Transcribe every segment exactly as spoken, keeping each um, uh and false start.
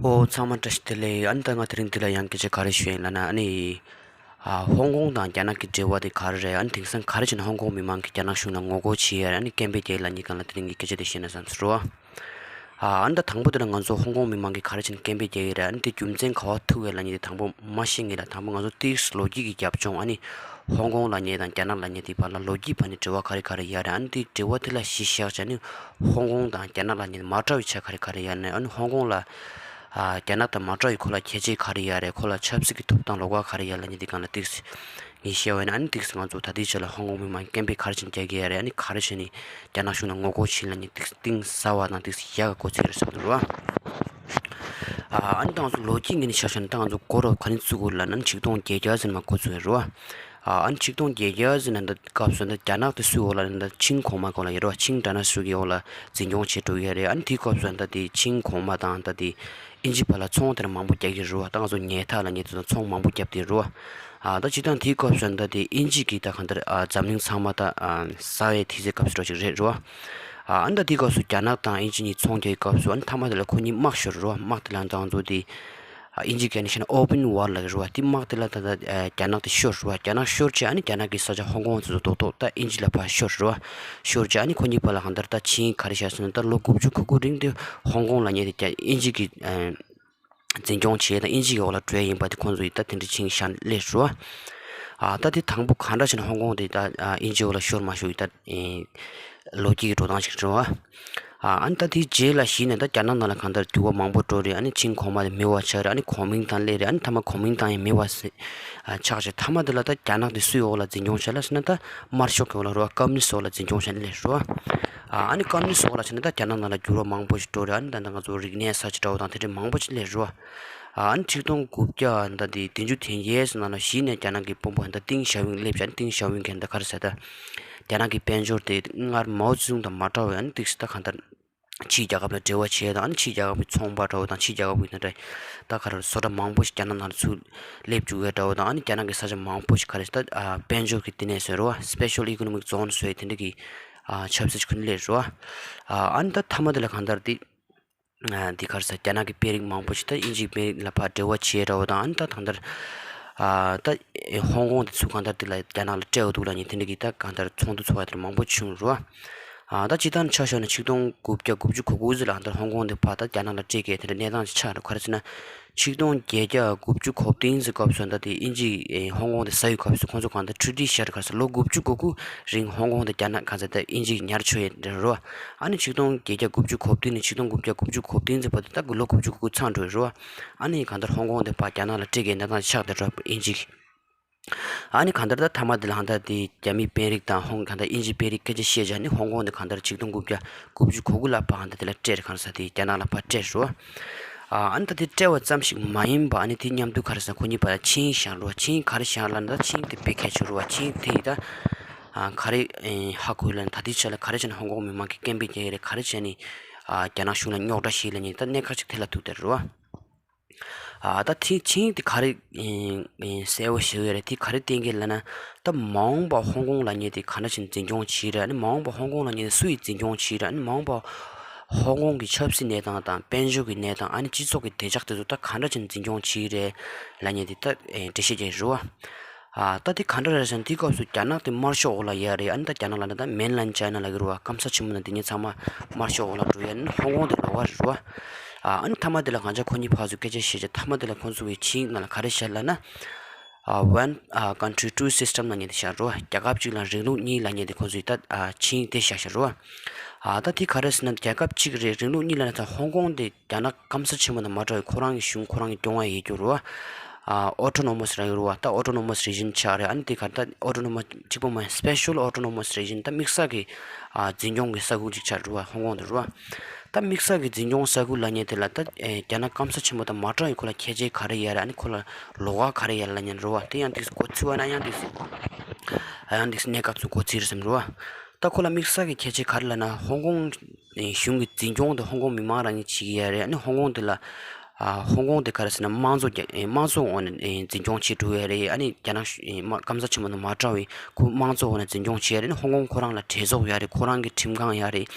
ཨོ་ཚང་མ་བཀྲ་ཤིས་བདེ་ལེགས། ཨ་ནི་ད་ང་དེ་རིང་འདི་ལ་ཡང་སྐད་ཆ་ག་རེ་ཞུ་ཡིན་ལབ་ན། ཨ་ནི་ཨ་ཧོང་ཀོང་དང་རྒྱ་ནག་གི་འབྲེལ་བ་དེ་ག་རེ་རེད། ཨ་ནི་དེང་སང་ག་རེ་བྱས་ནས་ཧོང་ཀོང་མི་མང་གིས་རྒྱ་ནག་གཞུང་ལ་ངོ་རྒོལ་བྱེད་ཡ་རེད། ཨ་ནི་སྐད་འབོད་རྒྱག་ཡ་ལབ་མཁན་སྒང་ལ་དེ་རིང་གི་སྐད་ཆ་དེ་བཤད་ན་བསམ་སོང་རོ། ཨ་ནི་ད་དང་པོ་དེ་ལ་ང་ཚོ་ཧོང་ཀོང་མི་མང་གིས་ག་རེ་བྱས་ནས་སྐད་འབོད་རྒྱག་གི་རེད། ཨ་ནི་དེ་རྒྱུ་མཚན་ག་པར་ཐུག་ཡོད་ལབ་མཁན་དེ་དང་པོ་མ་ཤེས་མཁན་ལ། དང་པོ་ང་ཚོ་ཏོག་ཙམ་ལོ་རྒྱུས་ཀྱི་རྒྱབ་ལྗོངས། ཨ་ནི་ཧོང་ཀོང་ལབ་མཁན་དང་རྒྱ་ནག་ལབ་མཁན་དེ་བར་ལ་ལོ་རྒྱུས་བར་ནས་འབྲེལ་བ་ག་རེ་ག་རེ་ཡོད་རེད། ཨ་ནི་དེ་འབྲེལ་བ་དེ་ལ་གཞི་བཞག་བྱས་ནས་ཧོང་ཀོང་དང་རྒྱ་ནག་ལབ་མཁན་མ་འདྲ་བའི་ཆ་ག་རེ་ག་རེ་ཡོད་ན། ཨ་ནི་ཧོང་ཀོང་ལ་ཨ་རྒྱ་ནག་དང་མ་འདྲ་བའི་ཁོ་ལ་ཁྱད་ཆོས་ག་རེ་ཡོད་རེད། ཁོ་ལ་ཆབ་སྲིད་ཀྱི་ཐོབ་ཐང་ལོགས་ཀ་ག་རེ་ཡོད་ལབ་མཁན་དེ་སྒང་ལ་ཏོག་ཙམ་ངས་བཤད་པ་ཡིན་ན། ཨ་ནི་ཏོག་ཙམ་ང་ཚོ་ད་ལྟའི་ཆ་ལ་ཧོང་ཀོང་མི་མང་སྐད་འབོད་ག་རེ་བྱས་ནས་རྒྱག་གི་ཡོད་རེད། ཨ་ནི་ག་རེ་བྱས་ནས་རྒྱ་ནག་གཞུང་ལ་ངོ་རྒོལ་བྱེད་ལབ་མཁན་ཏོག་ཙམ་གཏིང་ཟབ་པ་དང་ཏོག་ཙམ་ཡག་ག་འགོ་ཚུགས་ཡོད་རེད་བསམ་འདུག་རོ། ཨ་ནི་ད་ང་ཚོ་ལོ་རྒྱུས་ངོས་ནས་ཆ་བཞག་ན་ད་ང་ཚོ་འགོ་རོགས་ག་ནས་བཙུགས་དགོས་ལབ་ན། ཆིག་སྟོང་བརྒྱད་བརྒྱ་ཙམ་ནས་མར་འགོ་བཙུགས་ཡོད་རེད་བ། ཨ་ནི་ཆིག་སྟོང་བརྒྱད་བརྒྱ་ཙམ་ནས་ད་སྐབས་སུ་ད་རྒྱ་ནག་དེ་སུའི་འོག་ལ་ད་ཆིང་གོང་མ་གོང་ལ་ཡོད་རེད་བ། ཆིང་དར་ནེ་ཤ་ནལ་གྱི་འོག་ལ་འཛིན་སྐྱོང་བྱེད་འགྲོ་གི་ཡོད་རེད། ཨ་ནི་དེའི་སྐབས་སུ་ད་དེ་ཆིང་གོང་མ་དང་ད་དེ་དབྱིན་ཇི་བར་ལ་ཚོང་དེ་འདྲ་མང་པོ་རྒྱག་གི་རེད་བ། ད་ང་ཚོ་ཉལ་ཐ་ལབ་མཁན་དེ་ཚོ་ཚོང་མང་པོ་བརྒྱབ་བསྡད་རེད་བ། ཨ་ད་སྤྱིར་བཏང་དེའི་སྐབས་སུ་ད་དེ་དབྱིན་ཇི་གིས་ད་གང་ལྟར་ཨ་འཛམ་གླིང་ཚང་མ་ད་ཨ་ཟ་བའི་དུས་ཚོད་སྐབས་སུ་འགྲོ་ཅིག་རེད་རེད་བ། ཨ་ཨ་ནི་ད་དེའི་སྐབས་སུ་རྒྱ་ནག་དང་དབྱིན་ཇི་གཉིས་ཚོང་རྒྱག་གི་སྐབས་སུ། ཨ་ནི་མཐའ་མ་དེ་ལ་ཁོ་གཉིས་དམག་ཤོར་རེད་བ། དམག་དེ་ལ་ད་ང་ཚོ་དེ་ཨ་དབྱིན་ཇི་སྐད་ནས་བཤད་ན་ཨོ་པན་ཝར་ལབ་ཀྱི་རེད་བ། དེ་དམག་དེ་ལ་ད་ད་ཨ་རྒྱ་ནག་དེ་ཤོར་རེད་བ། རྒྱ་ནག་ཤོར་རྗེས་ཨ་ནི་རྒྱ་ནག་གིས་ས་ཆ་ཧོང་ཀོང་དེ་ཚོ་རྡོག་རྡོག་ད་དབྱིན་ཇི་ལ་ཕར་ཤོར་རེད་བ། ཤོར་རྗེས་ཨ་ནི་ཁོ་གཉིས་བར་ལ་གང་ལྟར་ད་ཆིང་ག་རེ་བཞག་ཟེར་ན། ད་ལོ་དགུ་བཅུ་གོ་དགུ་རིང་དེ་ཧོང་ཀོང་ལབ་མཁན་དེ་རྒྱ་དབྱིན་ཇི་གིས་ཨ་འཛིན་སྐྱོང་བྱས་དང་དབྱིན་ཇི་གི་འོག་ལ་འགྲོ་ཡ་ཡིན་པ་དེ་ཁོང་ཚོ་ཡིས་ད་དེ་འདྲ་ཆིང་བཞག་སླེབས་རེད་བ། ཨ་ད་དེ་དང་པོ་གང་འདྲ་བྱས་ནས་ཧོང་ཀོང་དེ་ད་ཨ་དབྱིན་ཇིའི་འོག་ལ་ཤོར་མ་ཤོར་ཡི་ད་ཨེ་ལོ་རྒྱུས་ཀྱི་འགྲོ་སྟངས་ཤིག་རེད་བ། ཨ་ཨ་ནི་ད་དེའི་རྗེས་ལ་གཞི་ནས་ད་རྒྱ་ནག་ནང་ལ་གང་ལྟར་འགྱུར་བ་མང་པོ་འགྲོ་རེད། ཨ་ནི་ཆིང་གོང་མ་དེ་མེད་པ་ཆགས་རེད། ཨ་ནི་གོ་མིང་ཏང་སླེབས་རེད། ཨ་ནི་མཐའ་མ་གོ་མིང་ཏང་ཡང་མེད་པ་ཟེ་ཨ་ཆགས་རྗེས་མཐའ་མ་དེ་ལ་ད་རྒྱ་ནག་དེ་སུའི་འོག་ལ་འཛིན་སྐྱོང་བྱས་ལབ་ཟེར་ན། ད་དམར་ཤོག་གི་འོག་ལ་རེད་བ། ཀམ་མུ་ནིསྟ་འོག་ལ་འཛིན་སྐྱོང་བྱས་སླེབས་རེད་བ། ཨ་ཨ་ནི་ཀམ་མུ་ནིསྟ་འོག་ལ་ཕྱིན་ན་ད་རྒྱ་ནག་ནང་ལ་འགྱུར་བ་མང་པོ་ཞིག་འགྲོ་རེད། ཨ་ནི་ད་ད་ང་ཚོ་རིག་གནས་གསར་བརྗེ་འདྲ་བོ་དང་དེ་འདྲའི་མང་པོ་ཞིག་སླེབས་རེད་བ། ཨ་ཨ་ནི་ཆིག་སྟོང་དགུ་བརྒྱ་ད་དེ་བདུན་ཅུ་དོན་བརྒྱད་ཙམ་ནང་ལ་གཞི་ནས་རྒྱ་ནག་གི་དཔོན་པོ་ད་ཏིང་ཞའོ་ཕིང་སླེབས་བྱས། ཨ་ནི་ཏིང་ཞའོ་ཕིང་གིས་ད་ག་རེ་ཟེར། ད་རྒྱ་ནག་གི་དཔལ་འབྱོར་དེ་སྔར་མའོ་ཙེ་ཏུང་དང་མ་འདྲ་བའི་ཨ་ནི་ཏིག་ཙམ་ད་གང་ལྟར་ཕྱིའི་རྒྱལ་ཁབ་ལ་འབྲེལ་བ་བྱས་དང་། ཨ་ནི་ཕྱིའི་རྒྱལ་ཁབ་ཀྱི་ཚོང་པ་འདྲ་བོ་དང་ཕྱིའི་རྒྱལ་ཁབ་ཀྱི་ད་ལྟ་ད་ག་རེ་བཟོ་གྲྭ་མང་པོ་ཞིག་རྒྱ་ནག་ནང་ཚུར་སླེབས་བཅུག་ཡ་འདྲ་བོ་དང་། ཨ་ནི་རྒྱ་ནག་གི་ས་ཆ་མང་པོ་ཞིག་ག་རེ་ད་ཨ་དཔལ་འབྱོར་གྱི་བསྟི་གནས་བཟོས་རེད་བ། སི་པེ་ཤལ་ཨི་ཀོ་ནོ་མིག་ཛོན་བཟོས་དེ་འདྲ་གི་ཨ་ཆབ་སྲིད་ཅིག་ཁུར་སླེབས་རེད་བ། ཨ་ཨ་ནི་ད་མཐའ་མ་དེ་ལ་གང་ལྟར་དེ་ཨ་འདི་ག་རེ་ཟེར། རྒྱ་ནག་གི་དཔོན་རིགས་མང་པོ་ཞིག་ད་དབྱིན་ཇིའི་དཔོན་རིགས་ལ་ཕར་འབྲེལ་བ་བྱས་འདྲ་བོ་དང་། ཨ་ནི་ད་གང་ལྟར་ཨ་ད་ཧོང་ཀོང་དེ་ཚུར་གང་ལྟར་དེ་ལ་རྒྱ་ནག་ལ་སྤྲད་འོ་འདུག་ལབ་མཁན་དེ་འདྲ་གི་ད་གང་ལྟར་ཚོགས་འདུ་ཚོགས་ཡ་དེ་འདྲ་མང་པོ་བྱུང་རེད་བ། ཨ་ད་སྤྱིར་བཏང་ཆ་བཞག་ན་ཆིག་སྟོང་དགུ་བརྒྱ་དགུ་བཅུ་གོ་དགུ་ཙམ་ལ་གང་ལྟར་ཧོང་ཀོང་དེ་ཕར་ད་རྒྱ་ནག་ལ་སྤྲད་མཁན་དེ་འདྲ་གནས་སྟངས་ཅིག་ཆགས་འདུག་ག་རེ་ཟེར་ན། ཆིག་སྟོང་བརྒྱད་བརྒྱ་དགུ་བཅུ་གོ་བདུན་ཙམ་སྐབས་སུ་ད་དེ་དབྱིན་ཇི་ཨེ་ཧོང་ཀོང་དེ་ཟ་ཡི་སྐབས་སུ་ཁོང་ཚོ་གང་ལྟར་ཁྲུ་ཌི་ཤར་ག་རེ་ཟེར། ལོ་དགུ་བཅུ་གོ་དགུ་རིང་ཧོང་ཀོང་དེ་རྒྱ་ནག་ག་རེ་ཟེར་ད་དབྱིན་ཇི་ཉར་ཆོག་ཡ་རེད་བ། ཨ་ནི་ཆིག་སྟོང་བརྒྱད་བརྒྱ་དགུ་བཅུ་གོ་བདུན་ནས་ཆིག་སྟོང་དགུ་བརྒྱ་དགུ་བཅུ་གོ་བདུན་ཙམ་བར་དུ་ད་ལོ་དགུ་བཅུ་གོ་དགུ་ཚང་འགྲོ་ཡི་རེད་བ། ཨ་ནི་གང་ལྟར་ཧོང་ཀོང་དེ་ཕར་རྒྱ་ནག་ལ་སྤྲད་མཁན་གནས་སྟངས་ཆགས་བསྡད་རེད་བ་དབྱིན་ཇི། ཨ་ནི་གང་ལྟར་ད་མཐའ་མ་དེ་ལ་གང་ལྟར་དེ་རྒྱ་མི་དཔོན་རིགས་དང་ཧོང་གང་ལྟར་དབྱིན་ཇི་དཔོན་རིགས་སྐད་ཆ་བཤད་བྱས་ནི་ཧོང་ཀོང་དེ་གང་ལྟར་ཆིག་སྟོང་དགུ་བརྒྱ་དགུ་བཅུ་གོ་དགུ་ལ་ཕར་གང་ལྟར་དེ་ལ་སྤྲད་རེད། གང་ཟེར་དེ་རྒྱ་ནག་ལ་ཕར་སྤྲད་རེད་བ། ཨ་ནི་ད་དེ་སྤྲད་པ་ཙམ་ཞིག་མ་ཡིན་པ། ཨ་ནི་དེ་མཉམ་དུ་ག་རེ་ཟེར་ཁོ་གཉིས་བར་ལ་ཆིངས་བཞག་རེད་བ། ཆིངས་ག་རེ་བཞག་ལབ་ན་ད་ཆིངས་དེ་དཔེ་གལ་ཆེ་རེད་བ། ཆིངས་དེ་ཡིས་ད་ཨ་ག་རེ་ཨེ་ཧ་གོ་ལབ་ན། ད་ལྟའི་ཆ་ལ་ག་རེ་བྱས་ནས་ཧོང་ཀོང་མི་མང་གིས་སྐད་འབོད་རྒྱག་གི་རེད། ག་རེ་བྱས་ནས་ཨ་རྒྱ་ནག་གཞུང་ལ་རྙོག་དྲ་ཞིག་ལབ་ནས་ད་གནད་འགག་ཅིག་དེ་ལ་ཐུག་བསྡད་རེད་བ། ཨ་ད་ཐེངས་ཆིངས་དེ་ག་རེ་ཨེ་ཨེ་གསལ་པོ་ཞིག་ཡོད་རེད། དེ་ག་རེ་བསྟན་གྱི་ལབ་ན། ད་མ་འོངས་པ་ཧོང་ཀོང་ལབ་མཁན་དེ་ག་འདྲ་བྱས་ནས་འཛིན་སྐྱོང་བྱེད་རེད། ཨ་ནི་མ་འོངས་པ་ཧོང་ཀོང་ལབ་མཁན་དེ་སུ་ཡིས་འཛིན་སྐྱོང་བྱེད་རེད། ཨ་ནི་མ་འོངས་པ་ཧོང་ཀོང་གི་ཆབ་སྲིད་གནས་སྟངས་དང་དཔལ་འབྱོར་གྱི་གནས་སྟངས། ཨ་ནི་སྤྱི་ཚོགས་ཀྱི་བདེ་འཇགས་དེ་ཚོ་ད་ག་འདྲ་བྱས་ནས་འཛིན་སྐྱོང་བྱེད་རེད་ལབ་མཁན་དེ་ད་ཨེ་འགྲེལ་བཤད་རྒྱག་གི་རེད་བ། ཨ་ད་དེ་ག་འདྲ་རེད་ཟེར་ན། དེའི་སྐབས་སུ་རྒྱ་ནག་དེ་དམར་ཤོག་འོག་ལ་ཡོད་རེད། ཨ་ནི་ད་རྒྱ་ནག་ལབ་ན་ད་མེན་ལན་ཅའི་ན་ལབ་ཀྱི་རེད་བ། སྐམ་ས་ཆེན་མོ་དང་དེ་གཉིས་ཚང་མ་དམར་ཤོག་འོག་ལ་འགྲོ་ཡ། ཨ་ནི་ཧོང་ཀོང་དེ་ལོགས་ཀ་རེད་བ། ཨ་ནི་མཐའ་མ་དེ་ལ་གང་ཅག་ཁོ་གཉིས་ཕར་ཚུར་སྐད་ཆ་བཤད་བྱས། མཐའ་མ་དེ་ལ་ཁོང་ཚོ་གི་ཆིངས་ནང་ལ་ག་རེ་བཞག་ལབ་ན། ཨ་One Country Two System ལབ་མཁན་དེ་བཞག་རེད་བ། རྒྱལ་ཁབ་གཅིག་ལ་རིང་ལུགས་གཉིས་ལབ་མཁན་དེ་ཁོང་ཚོས་ད་ཨ་ཆིངས་དེ་བཞག་བཞག་རེད་བ། ཨ་ད་དེ་ག་རེ་ཟེར་ན། རྒྱལ་ཁབ་གཅིག་རེད། རིང་ལུགས་གཉིས་ལབ་ན་ད་ཧོང་ཀོང་དེ་རྒྱ་ནག་སྐམ་ས་ཆེན་མོ་དང་མ་འདྲ་བའི་ཁོ་རང་གི་གཞུང་ཁོ་རང་གིས་སྐྱོང་ཡ་ཡོད་རྒྱུ་རེད་བ། ཨ་Autonomous རང་ཡོད་རེད་བ། ད་Autonomous Region ཆགས་རེད། ཨ་ནི་དེ་ག་ད་Autonomous གཅིག་པོ་མ་ཡིན། Special Autonomous Region། ད་དམིགས་བསལ་གྱི་ཨ་འཛིན་སྐྱོང་གི་ས་ཁུལ་ཅིག་ཆགས་རེད་བ། ཧོང་ཀོང་དེ་རེད་བ། ད་དམིགས་བསལ་གྱི་འཛིན་སྐྱོང་ས་ཁུལ་ལབ་མཁན་དེ་ལ་ད་ཨེ་རྒྱ་ནག་སྐམ་ས་ཆེན་མོ་དང་མ་འདྲ་བའི་ཁོ་ལ་ཁྱད་ཆོས་ག་རེ་ཡོད་རེད། ཨ་ནི་ཁོ་ལ་ལོགས་ཀ་ག་རེ་ཡོད་ལབ་མཁན་རེད་བ། དེ་ཡང་དེ་འགོ་ཚུགས་པ་ན་ཡང་དེ་ཨ་ཡང་དེ་གནད་འགག་ཚུར་འགོ་ཚུགས་རེད་བསམ་རེད་བ། ད་ཁོ་ལ་དམིགས་བསལ་གྱི་ཁྱད་ཆོས་ག་རེ་ལབ་ན། ཧོང་ཀོང་གཞུང་གི་འཛིན་སྐྱོང་དེ་ཧོང་ཀོང་མི་མང་རང་གིས་བྱེད་ཀྱི་ཡོད་རེད། ཨ་ནི་ཧོང་ཀོང་དེ་ལ་ ཨ་ཧོང་ཀོང་དེ་ག་རེ་ཟེར་ན་དམངས་གཙོ་རྒྱ་ཨེ་དམངས་གཙོ་འོག་ནས་ཨེ་འཛིན་སྐྱོང་བྱེད་འགྲོ་ཡ་རེད། ཨ་ནི་རྒྱ་ནག་ཨེ་དམག་སྐམ་ས་ཆེན་པོ་དང་མ་འདྲ་བའི་ཁོ་དམངས་གཙོ་འོག་ནས་འཛིན་སྐྱོང་བྱེད་ཡ་རེད། ཨ་ནི་ཧོང་ཀོང་ཁོ་རང་ལ་གྲལ་འཇོག་ཡ་རེད། ཁོ་རང་གི་ཁྲིམས་ཁང་ཡ་རེད།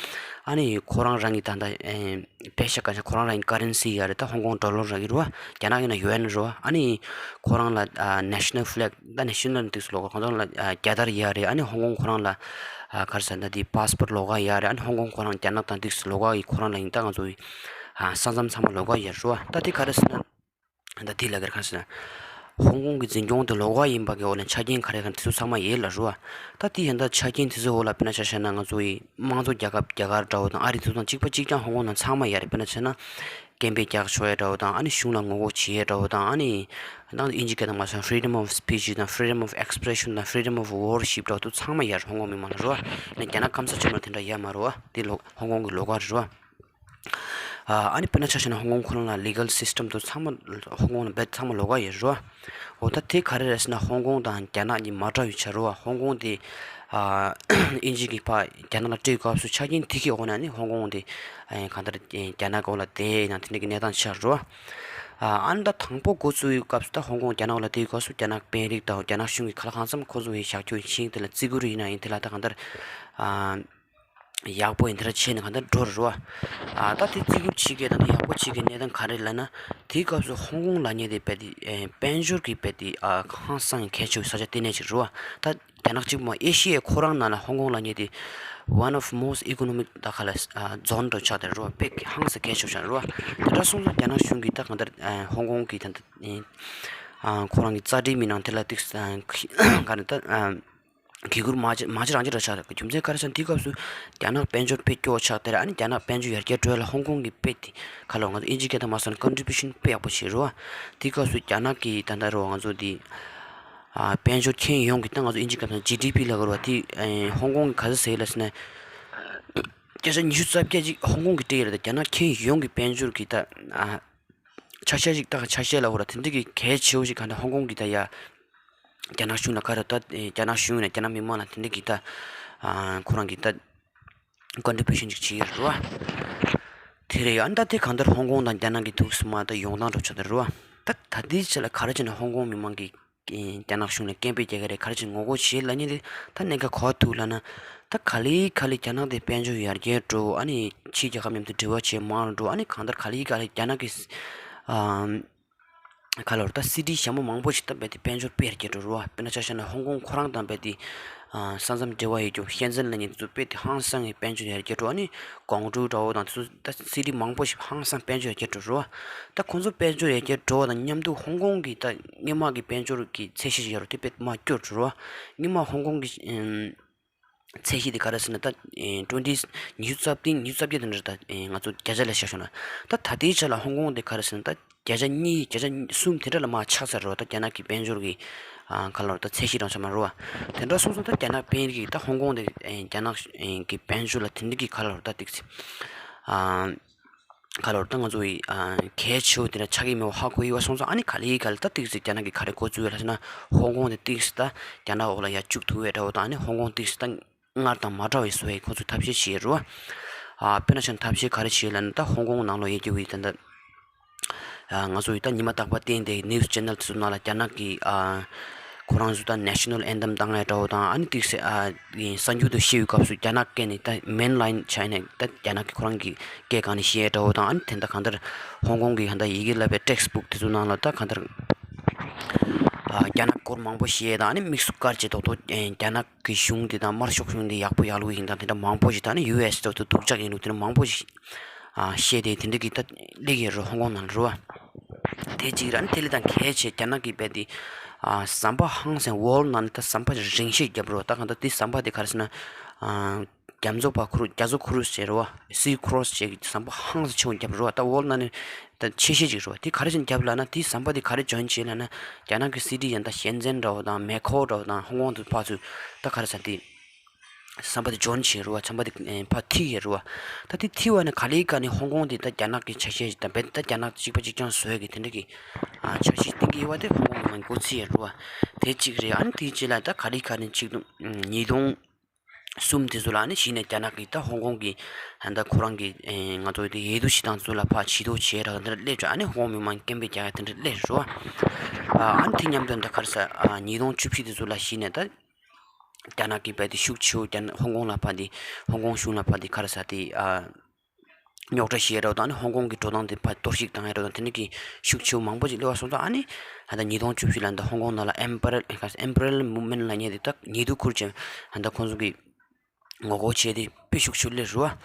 ཨ་ནི་ཁོ་རང་རང་གི་ད་ལྟ་ཨེ་པེ་ཤ་ཀ་ཤ་ཁོ་རང་རང་གི་ཀ་རན་སི་ཡ་རེད། ད་ཧོང་ཀོང་ཌོ་ལར་ར་གི་རེད་བ། རྒྱ་ནག་ཡིན་ན་ཡུ་ཨེན་རེད་བ། ཨ་ནི་ཁོ་རང་ལ་ཨ་ནེ་ཤ་ནལ་ཕི་ལེག་ད་ནེ་ཤ་ནལ་ཏིག་སི་ལོ་གོ་ཁོང་ཚོ་ལ་ཨ་རྒྱལ་དར་ཡ་རེད། ཨ་ནི་ཧོང་ཀོང་ཁོ་རང་ལ་ཨ་ག་རེ་ཟེར་ན་དེ་པ་སི་པོར་ཊི་ལོ་གོ་ཡ་རེད། ཨ་ནི་ཧོང་ཀོང་ཁོ་རང་རྒྱ་ནག་དང་ཏིག་སི་ལོ་གོ་གི་ཁོ་རང་ལ་ཡིན་ད་ང་ཚོ་ཡི་ཨ་ས་མཚམས་ཚང་མ་ལོ་གོ་ཡ་རེད་བ། ད་དེ་ག་རེ་ཟེར་ན། ད་དེ་ལ་ག་རེ་ཟེར་ན། ཧོང་ཀོང་གི་འཛིན་སྐྱོང་དེ་ལོགས་ཀ་ཡིན་པ་གི་འོག་ལ་ཆ་རྐྱེན་ག་རེ་ག་རེ་དེ་ཚོ་ཚང་མ་ཡོད་ལ་རུ་བ། ད་དེ་ཡིན་ད་ཆ་རྐྱེན་དེ་ཚོའི་འོག་ལ་དཔེར་ན་ཆ་བཞག་ན་ང་ཚོ་ཡི་དམངས་གཙོ་རྒྱལ་ཁབ་རྒྱ་གར་འདྲ་བོ་དང་ཨ་རི་ཚོ་དང་གཅིག་པ་གཅིག་རྐྱང་ཧོང་ཀོང་ནང་ཚང་མ་ཡོད་རེད། དཔེར་ན་ཆ་ན་སྐད་འབོད་རྒྱག་ཆོག་ཡ་འདྲ་བོ་དང་ཨ་ནི་གཞུང་ལ་ངོ་རྒོལ་བྱེད་ཡ་འདྲ་བོ་དང་ཨ་ནི་ད་ཨིན་ཇི་སྐད་དང་མ་སོང་freedom of speech དང་freedom of expression དང་freedom of worship འདྲ་བོ་དེ་ཚང་མ་ཡོད་རེད་ཧོང་ཀོང་མི་མང་ལ་རུ་བ། ནས་རྒྱ་ནག་སྐམ་ས་ཆེན་མོ་དེ་འདྲ་ཡོད་མ་རུ་བ། དེ་ལོ་ཧོང་ཀོང་གི་ལོགས་ཀ་རེད་རུ་བ། ཨ་ནི་དཔེར་ན་ཆ་བཞག་ན་ཧོང་ཀོང་ཁོ་རང་ལ་ལི་གལ་སི་སི་ཊམ་དེ་ཚང་མ་ཧོང་ཀོང་ལ་རྦད་ཚང་མ་ལོགས་ཀ་ཡོད་རེད་བ། འོ་ད་དེ་ག་རེ་རེད་ཟེར་ན་ཧོང་ཀོང་དང་རྒྱ་ནག་གཉིས་མ་འདྲ་བའི་ཆ་རེད་བ། ཧོང་ཀོང་དེ་ཨ་ཨིན་ཇི་གི་ཕ་རྒྱ་ནག་ལ་སྤྲད་སྐབས་སུ་ཆ་རྐྱེན་དེ་གའི་འོག་ནས་ནི་ཧོང་ཀོང་དེ་ཨ་གང་ལྟར་རྒྱ་ནག་འོག་ལ་བསྡད་ཡིན་ན་དེ་འདྲ་གི་གནས་སྟངས་ཆགས་རེད་བ། ཨ་ནི་ད་དང་པོ་འགོ་བཙུགས་པའི་སྐབས་སུ་ད་ཧོང་ཀོང་རྒྱ་ནག་འོག་ལ་བསྡད་པའི་སྐབས་སུ་རྒྱ་ནག་དཔོན་རིགས་དང་རྒྱ་ནག་གཞུང་གི་ག་ལ་གང་འཚམ་ཁོ་ཚོ་ཡི་བཞག་རྒྱུ་ཡིན་ཤིང་དེ་ལ་བརྩི་བཀུར་ཡིན་ན་ཡིན་དེ་ལ་ད་གང་ལྟར་ཨ། ཡག་པོ་ཡིན་དེ་འདྲ་བྱས་ནས་གང་ལྟར་འགྲོ་རུ་བ། ཨ་ད་དེ་བརྩི་བཀུར་བྱེད་མཁན་དང་དེ་ཡག་པོ་བྱེད་མཁན་གནས་སྟངས་ག་རེ་ལབ་ན། དེའི་སྐབས་སུ་ཧོང་ཀོང་ལབ་མཁན་དེ་རྦད་དེ་ཨེ་དཔལ་འབྱོར་གྱི་རྦད་དེ་ཨ་ཧང་སང་གི་གལ་ཆེ་བའི་ས་ཆ་ལྟེ་གནས་ཅིག་རུ་བ། ད་རྒྱ་ནག་གཅིག་པུ་མ་ཨེ་ཤི་ཡའི་ཁོ་རང་ནང་ལ་ཧོང་ཀོང་ལབ་མཁན་དེ་one of most economic ད་ག་ལ་ཨ་zone འདྲ་ཆགས་དེ་རུ་བ། དཔེ་ཧང་སང་གལ་ཆེ་བ་ཆགས་རུ་བ། དེ་འདྲ་སོང་ཙང་རྒྱ་ནག་གཞུང་གིས་ད་གང་ལྟར་ཨ་ཧོང་ཀོང་གི་ད་ལྟ་ཨེ་ཨ་ཁོ་རང་གི་རྩ་ཁྲིམས་མི་ནང་དེ་ལ་ཏིག་ཨ་ག་རེ་ད་ཨ། གི་གུར་མ་ཅི་མ་ཅི་རང་ཅི་ར་ཆགས་རེད། རྒྱུ་མཚན་ག་རེ་ཟེར་ན་དེའི་སྐབས་སུ་རྒྱ་ནག་དཔལ་འབྱོར་དཔེ་སྐྱོ་བོ་ཆགས་དེ་ར། ཨ་ནི་རྒྱ་ནག་དཔལ་འབྱོར་ཡར་རྒྱས་འགྲོ་ཡ་ལ་ཧོང་ཀོང་གི་དཔེ་དེ་ག་ལོ་ང་ཚོ་ཨིན་ཇི་སྐད་དང་མ་སོང་ན་ཀོན་ཊི་བུ་ཤན་དཔེ་ཡག་པོ་བྱེད་རོ། དེའི་སྐབས་སུ་རྒྱ་ནག་གི་ད་ལྟ་རོ་ང་ཚོ་དེ་ཨ་དཔལ་འབྱོར་ཁྱོན་ཡོངས་ཀྱི་ད་ང་ཚོ་ཨིན་ཇི་སྐད་དང་ཇི་ཌི་པི་ལ་གོ་རོ་དེ་ཨེ་ཧོང་ཀོང་གི་ག་ཚོད་ཟེར་ཡོད་ལ་ཟེར་ན། བརྒྱ་ཆ་ཉི་ཤུ་རྩ་བརྒྱད་ཅིག་ཧོང་ཀོང་གི་སྤྲད་ཡོད་རེད། ད་རྒྱ་ནག་ཁྱོན་ཡོངས་ཀྱི་དཔལ་འབྱོར་གྱི་ད་ཨ་ཆ་ཤས་ཤིག་ད་ཆ་ཤས་ལ་གོ་རོ་དེ་འདྲ་གི་གལ་ཆེ་བོ་ཞིག་ག་འདྲ་ཧོང་ཀོང་གི་ད་ཡ། རྒྱ་ནག་གཞུང་ལ་ག་རེ་ད་རྒྱ་ནག་གཞུང་ནས་རྒྱ་ནག་མི་མང་ལ་དེ་འདྲ་གི་ད་ཁོ་རང་གི་ད་ཀོན་ཊི་བུ་ཤན་ཅིག་བྱེད་ཀྱི་རེད་བ། དེ་རེད་ཡ། ད་དེ་གང་ལྟར་ཧོང་ཀོང་དང་རྒྱ་ནག་གི་ཐུག་སུ་མ་ད་ཡོང་སྟངས་འགྲོ་ཆོག་དེ་རེད་བ། ད་ད་ལྟའི་ཆ་ལ་ག་རེ་བྱས་ན་ཧོང་ཀོང་མི་མང་གི་རྒྱ་ནག་གཞུང་ལ་སྐད་འབོད་རྒྱག་གི་རེད། ག་རེ་བྱས་ངོ་རྒོལ་བྱེད་ལབ་མཁན་དེ་ད་གནད་འགག་ག་པར་ཐུག་ལབ་ན། ད་ག་ལེ་ག་ལེ་རྒྱ་ནག་དེ་དཔལ་འབྱོར་ཡར་རྒྱས་འགྲོ། ཨ་ནི་ཕྱིའི་རྒྱལ་ཁབ་མཉམ་དུ་འབྲེལ་བ་བྱེད་མང་རུ་འགྲོ། ཨ་ནི་གང་ལྟར་ག་ལེ་ག་ལེ་རྒྱ་ནག་གི་ཨ། ག་ལོར་ད་སི་ཊི་ཞྭ་མོ་མང་པོ་ཞིག་ད་རྦད་དེ་དཔལ་འབྱོར་སྤེལ་རྒྱས་འགྲོ་རུ་བ། དཔེར་ན་ཆ་བཞག་ན་ཧོང་ཀོང་ཁོ་རང་དང་རྦད་དེ་ས་མཚམས་འབྲེལ་བ་ཡོད་རྒྱུ་ཤན་ཙེན་ལབ་མཁན་དེ་ཚོ་རྦད་དེ་ཧང་སང་གི་དཔལ་འབྱོར་ཡར་རྒྱས་འགྲོ། ཨ་ནི་ཀོང་ཀྲོའུ་འདྲ་བོ་དང་དེ་ཚོ་ད་སི་ཊི་མང་པོ་ཞིག་ཧང་སང་དཔལ་འབྱོར་ཡར་རྒྱས་འགྲོ་རུ་བ། ད་ཁོང་ཚོ་དཔལ་འབྱོར་ཡར་རྒྱས་འགྲོ་བ་དང་མཉམ་དུ་ཧོང་ཀོང་གི་ད་སྔོན་མ་གི་དཔལ་འབྱོར་གྱི་ཚད་གཞི་ཞིག་ཡོད་རུ་དེ་རྦད་མར་སྐྱོ་རུ་བ། སྔོན་མ་ཧོང་ཀོང་གི་ཚད་གཞི་དེ་ག་རེ་ཟེར་ན་ད་twenty ཉི་ཤུ་རྩ་བདུན་ཉི་ཤུ་རྩ་བརྒྱད་དེ་འདྲ་ད་ང་ཚོ་བརྒྱ་ཆ་ལ་བཞག་ཤོག་ན། ད་ད་ལྟའི་ཆ་ལ་ཧོང་ཀོང་དེ་ག་རེ་ཟེར་ན་ད་བརྒྱ་ཆ་གཉིས་བརྒྱ་ཆ་གསུམ་དེ་འདྲ་ལ་མར་ཆག་ཚར་རོ། ད་རྒྱ་ནག་གི་དཔལ་འབྱོར་གྱི་ག་ལ་ད་ཚད་གཞི་རང་ཆགས་མ་རོ་བ། དེ་འདྲ་སོང་ཙང་ད་རྒྱ་ནག་དཔོན་རིགས་ད་ཧོང་ཀོང་དེ་རྒྱ་ནག་གི་དཔལ་འབྱོར་ལ་དེ་འདྲ་གི་ག་ལ་ད་ཏིག་ཙི། ག་ལོར་ད་ང་ཚོ་ཡི་གལ་ཆེ་བོ་དེ་འདྲ་ཆགས་ཀྱི་མེད་པ་ཧ་གོ་ཡི་བ་སོང་ཙང་། ཨ་ནི་ག་ལེ་ག་ལེ་ད་ཏིག་ཙི་རྒྱ་ནག་གི་ག་རེ་འགོ་བཙུགས་ཡོད་ལ་ཟེར་ན། ཧོང་ཀོང་དེ་ཏིག་ཙི་ད་རྒྱ་ནག་འོག་ལ་ཡར་བཅུག་ཐུབ་པའི་འདྲ་བོ་དང་། ཨ་ནི་ཧོང་ཀོང་ཏིག་ཙི་ད་སྔར་དང་མ་འདྲ་བའི་བཟོ་ཡི་ཁོ་ཚོས་ཐབས་ཤེས་བྱེད་རུ་བ། དཔེར་ན་ཆ་ཐབས་ཤེས་ག་རེ་བྱེད་ལ་ན། ད་ཧོང་ཀོང་ནང་ལོགས་ཡོད་ཀྱི་བའི་ད་ད་ང་ཚོ་ཡི་ད་ཉི་མ་རྟག་པར་བསྟན་ཏེ་ནིའུ་སི་ཆེ་ནལ་དེ་ཚོ་ནང་ལ་རྒྱ་ནག་གི་ཁོ་རང་ཚོ་ད་ནེ་ཤ་ནལ་ཨེན་ཐེམ་བཏང་ཡ་འདྲ་བོ་དང་། ཨ་ནི་ཏིག་ཙི་གསར་འགྱུར་དུ་བཤད་པའི་སྐབས་སུ་རྒྱ་ནག་སྐད་ནས་ད་མེན་ལའིན་ཆ་ནས་ད་རྒྱ་ནག་གི་ཁོ་རང་གི་སྐད་སྒང་ནས་བཤད་ཡ་འདྲ་བོ་དང་། ཨ་ནི་དེ་འདྲ་གང་ལྟར་ཧོང་ཀོང་གི་གང་ལྟར་ཡི་གེ་བསླབ་པའི་ཊེག་སི་བུག་དེ་ཚོ་ནང་ལ་ད་གང་ལྟར་རྒྱ་ནག་སྐོར་མང་པོ་བཤད་ཡ་དང་། ཨ་ནི་དམིགས་སུ་བཀར་བྱས་ཏོག་ཏོག་རྒྱ་ནག་གི་གཞུང་དེ་དང་དམར་ཤོག་གཞུང་དེ་ཡག་པོ་ཡག་ལུགས་ཡིན་དང་དེ་འདྲ་མང་པོ་ཞིག་ད་ནི་ཡུ་ཨེས་ཏོག་ཏོག་སྡུག་ཅག་ཡིན་ལུགས་དེ་འདྲ་མང་པོ་ཞིག་ཨ་བཤད་དེ་དེ་འདྲ་གི་ད་སླེབས་ཡོད་རེད་ཧོང་ཀོང་ནང་ལ་རེད་བ། དེ་གཅིག་རེད། ཨ་ནི་དེ་ལས་ད་གལ་ཆེ་རྒྱ་ནག་གི་རྦད་དེ་ཨ་ཟམ་པ་ཧང་སང་ཝོལ་ནང་ནས་ད་ཟམ་པ་རིང་ཤོས་བརྒྱབ་རེད་བ། ད་གང་ལྟར་དེ་ཟམ་པ་དེ་ག་རེ་ཟེར་ན། ཨ་རྒྱ་མཚོ་པ་ཁུ་རུ་རྒྱ་མཚོ་ཁུ་རུ་ཟེར་རེད་བ། སི་ཁྲོ་སི་ཟེར་གི་ཟམ་པ་ཧང་སང་ཆེ་བོ་བརྒྱབ་རེད་བ། ད་ཝོལ་ནང་ནས་ད་ཆེ་ཤོས་ཅིག་རེད་བ། དེ་ག་རེ་བྱས་ནས་བརྒྱབ་ལབ་ན། དེ་ཟམ་པ་དེ་ག་རེ་ཇོ་ཡིན་བྱས་ལབ་ན། རྒྱ་ནག་གི་སི་ཊི་ཡང་ད་ཤན་ཙེན་འདྲ་བོ་དང་མེ་ཁོ་འདྲ་བོ་དང་ཧོང་ཀོང་དུ་ཕར་ཚུར་ད་ག་རེ་ཟེར་དེ། ཟམ་པ་དེ་ཇོན་བྱས་རུ་བ། ཟམ་པ་དེ་ཕར་ཐིག་ཡས་རུ་བ། ད་དེ་ཐིག་བ་ནི་ག་ལེ་ག་ནི་ཧོང་ཀོང་དེ་ད་རྒྱ་ནག་གི་ཆ་ཤས་ཤིག་དང་བེད་ད་རྒྱ་ནག་གཅིག་པ་གཅིག་རྐྱང་བཟོ་ཡས་ཀྱི་དེ་འདྲ་གི་ཆ་ཤས་ཤིག་སྟེང་གི་ཡོད་བ། དེ་ཧོང་ཀོང་མི་མང་འགོ་ཚིག་ཡས་རུ་བ། དེ་གཅིག་རེད། ཨ་ནི་དེ་གཅིག་ལ་ད་ག་ལེ་ག་ནི་གཅིག་སྟོང་ཉིས་སྟོང་ གསུམ་དེ་ཚོ་ལ་ཨ་ནི་གཞི་ནས་རྒྱ་ནག་གིས་ད་ཧོང་ཀོང་གི་ད་ཁོ་རང་གི་ང་ཚོ་དེ་ཡེ་དུ་ཞི་ཐང་ཚོ་ལ་ཕར་ཇུས་གཏོགས་བྱས་ར་དེ་འདྲ་སླེབས་ཀྱང་ཨ་ནི་ཧོང་ཀོང་མི་མང་སྐད་འབོད་རྒྱག་ཡ་དེ་འདྲ་སླེབས་རེད་བ། ཨ་ནི་དེ་མཉམ་དུ་ད་ག་རེ་ཟ་ཉིས་སྟོང་བཅུ་བཞི་དེ་ཚོ་ལ་གཞི་ནས་ད་རྒྱ་ནག་གིས་རྦད་དེ་ཤུགས་ཆེ་བོ་རྒྱ་ཧོང་ཀོང་ལ་ཕར་དེ་ཧོང་ཀོང་གཞུང་ལ་ཕར་དེ་ག་རེ་ཟ་དེ་རྙོག་དྲ་བཤད་རོགས་དང་ཨ་ནི་ཧོང་ཀོང་གི་འགྲོ་སྟངས་དེ་ཕར་གཏོར་བཤིག་བཏང་ཡ་རོགས་དང་དེ་འདྲ་གི་ཤུགས་ཆེ་བོ་མང་པོ་ཅིག་སླེབས་པ་སོང་ཙང་ཨ་ནི་ད་ཉིས་སྟོང་བཅུ་བཞི་ལ་ད་ཧོང་ཀོང་ནང་ལ་ཨེམ་པ་རལ་ཨེམ་པ་རལ་མུབ་མེན་ལབ་མཁན་དེ་ད་ཉེ་དུ་ཁུར་ཅན་ད་ཁོང་ཚོ་གི་ངོ་རྒོལ་བྱས་ཏེ་དཔེ་ཤུགས་ཆེ་སླེབས་རེད་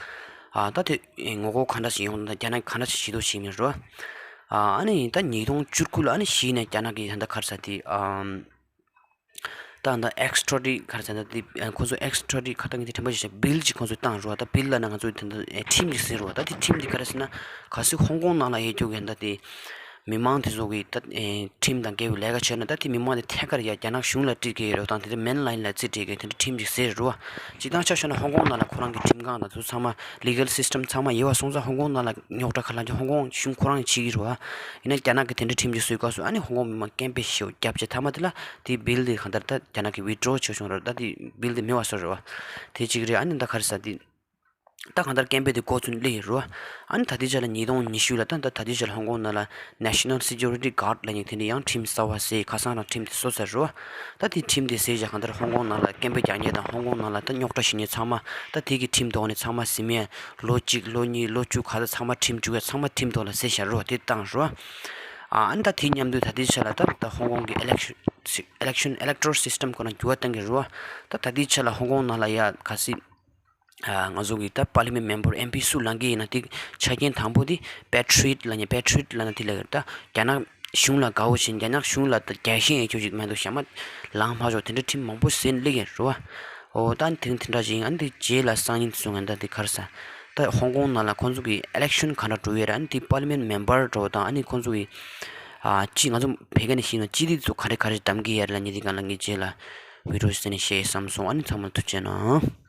བ། ད་དེ་ངོ་རྒོལ་ག་འདྲ་ཞིག་ཡོང་ད་རྒྱ་ནག་གིས་ག་འདྲ་ཞིག་ཇུས་གཏོགས་བྱེད་མིན་རེད་བ། ཨ་ནི་ད་ཉིས་སྟོང་བཅུ་དགུ་ལ་ཨ་ནི་གཞི་ནས་རྒྱ་ནག་གིས་ད་ག་རེ་ཟ་དེ་ད་ད་ཨེག་སི་ཊྲ་ཌི་ཊི་ག་རེ་ཟེར་ན་དེ་ཁོ་ཚོ་ཨེག་སི་ཊྲ་ཌི་ཊི་ཁ་ཏང་གི་དེ་དྲན་པ་ཞིག་བྱས་བིལ་ཅིག་ཁོ་ཚོས་བཏང་རོགས། ད་བིལ་ལབ་ན་ང་ཚོ་དེ་འདྲ་ཁྲིམས་ཅིག་ཟེར་རོགས། ད་དེ་ཁྲིམས་དེ་ག་རེ་ཟེར་ན་གལ་སྲིད་ཧོང་ཀོང་ནང་ལ་ཡོད་རྒྱུ་གི་ད་དེ་མི་མང་དེ་ཚོ་གི་ད་ཁྲིམས་དང་འགལ་བའི་ལས་ཀ་བྱས་ན་ད་དེ་མི་མང་དེ་ཐད་ཀར་ཡ་རྒྱ་ནག་གཞུང་ལ་སྤྲད་ཀྱི་ཡོད་རོགས་དང་དེ་འདྲ་མེན་ལ་ཡིན་ལ་རྩིས་སྤྲད་ཀྱི་དེ་འདྲ་ཁྲིམས་ཅིག་ཟེར་རོགས། སྤྱིར་བཏང་ཆ་བཞག་ན་ཧོང་ཀོང་ནང་ལ་ཁོ་རང་གི་ཁྲིམས་ཁང་དང་དེ་ཚོ་ཚང་མ་ལི་གལ་སིས་ཊམ་ཚང་མ་ཡོད་པ་སོང་ཙང་ཧོང་ཀོང་ནང་ལ་རྙོག་དྲ་ག་ལ་ཀྱང་ཧོང་ཀོང་གཞུང་ཁོ་རང་གིས་བྱེད་ཀྱི་རེད་བ། ཡིན་ན་རྒྱ་ནག་གིས་དེ་འདྲའི་ཁྲིམས་ཀྱི་བཟོས་སྐབས་སུ་ཨ་ནི་ཧོང་ཀོང་མི་མང་སྐད་འབོད་ཞེ་པོ་བརྒྱབ་བྱས་མཐའ་མ་དེ་ལ་དེའི་བིལ་དེ་གང་ལྟར་ད་རྒྱ་ནག་གིས་ཝི་ཌི་རོ་བྱས་བྱུང་རེད། ད་དེ་བིལ་དེ་མེད་པ་བཟོས་རེད་བ། དེ་གཅིག་རེད། ཨ་ནི་ད་ག་རེ་ཟ་དེ་ད་གང་ལྟར་སྐད་འབོད་དེ་འགོ་ཚུགས་སླེབས་ཡོད་རེད་བ། ཨ་ནི་ད་ལྟའི་ཆ་ལ་ཉིས་སྟོང་ཉི་ཤུ་ལ་ད་ད་ད་ལྟའི་ཆ་ལ་ཧོང་ཀོང་ནང་ལ་National Security Guard ལབ་མཁན་དེ་འདྲ་ཡང་ཁྲིམས་གསར་པ་བཟོས། ཁ་སང་རང་ཁྲིམས་དེ་བཟོས་ཚར་རེད་བ། ད་དེ་ཁྲིམས་དེ་བཟོས་བྱས་གང་ལྟར་ཧོང་ཀོང་ནང་ལ་སྐད་འབོད་རྒྱག་མཁན་དང་ཧོང་ཀོང་ནང་ལ་ད་རྙོག་དྲ་བྱེད་མཁན་ཚང་མ་ད་དེ་གི་ཁྲིམས་ཐོག་ནས་ཚང་མ་ཟིན་མེད་ལོ་གཅིག་ལོ་གཉིས་ལོ་བཅུ་ག་ཚོད་ཚང་མ་ཁྲིམས་བཅུག་ཡ་ཚང་མ་ཁྲིམས་ཐོག་ལ་བཟོས་བཞག་རོགས་དེ་བཏང་རོགས། ཨ་ནི་ད་དེ་མཉམ་དུ་ད་ལྟའི་ཆ་ལ་ད་ད་ཧོང་ཀོང་གི་election election electoral system ཁོ་ན་འགྱུར་བ་གཏང་གི་རེད་བ། ད་ད་ལྟའི་ཆ་ལ་ཧོང་ཀོང་ནང་ལ་ཡ་གལ་སྲིད་ང་ཚོ་གི་ད་པར་ལི་མེན་མེམ་བར་ཨེམ་པི་སུ་ལངས་ཀྱི་ཡིན་ན་དེ་ཆ་རྐྱེན་དང་པོ་དེ་པེ་ཊི་རི་ཡོཊ་ལབ་མཁན་པེ་ཊི་རི་ཡོཊ་ལབ་ན་དེ་ལ་ད་རྒྱ་ནག་གཞུང་ལ་དགའ་བོ་བྱེད་རྒྱ་ནག་གཞུང་ལ་ད་རྒྱལ་ཞེན་ཡོད་རྒྱུ་ཞིག་མ་གཏོགས་གཞན་མ་ལངས་མ་ཆོག་དེ་འདྲ་ཁྲིམས་མང་པོ་བཟོས་སླེབས་ཀྱི་རེད་བ། འོ་ད་དེ་དེ་འདྲ་ཞིག་ཨ་ནི་དེ་རྗེས་ལ་སང་ཉིན་སོང་ངས་ད་དེ་ག་རེ་ཟ། ད་ཧོང་ཀོང་ནང་ལ་ཁོང་ཚོ་གི་ཨི་ལེག་ཤན་ག་འདྲ་འགྲོ་ཡོད་རེད། ཨ་ནི་དེ་པར་ལི་མེན་མེམ་བར་འགྲོ་དང་ཨ་ནི་ཁོང་ཚོ་གི་ཨ་ཅི་ང་ཚོ་བོད་སྐད་ནས་བཤད་ན་སྤྱི་འཐུས་ཚོ་ག་རེ་ག་རེ་གདམ་གི་ཡོད་རེད་ལབ་མཁན་དེ་སྒང་ལ་ངས་རྗེས་ལ་བི་ཌི་ཡོ་བཟོས་ནས་བཤད་བསམ་སོང་། ཨ་ནི་ཚང་མ་ལ་ཐུགས་རྗེ་གནང་།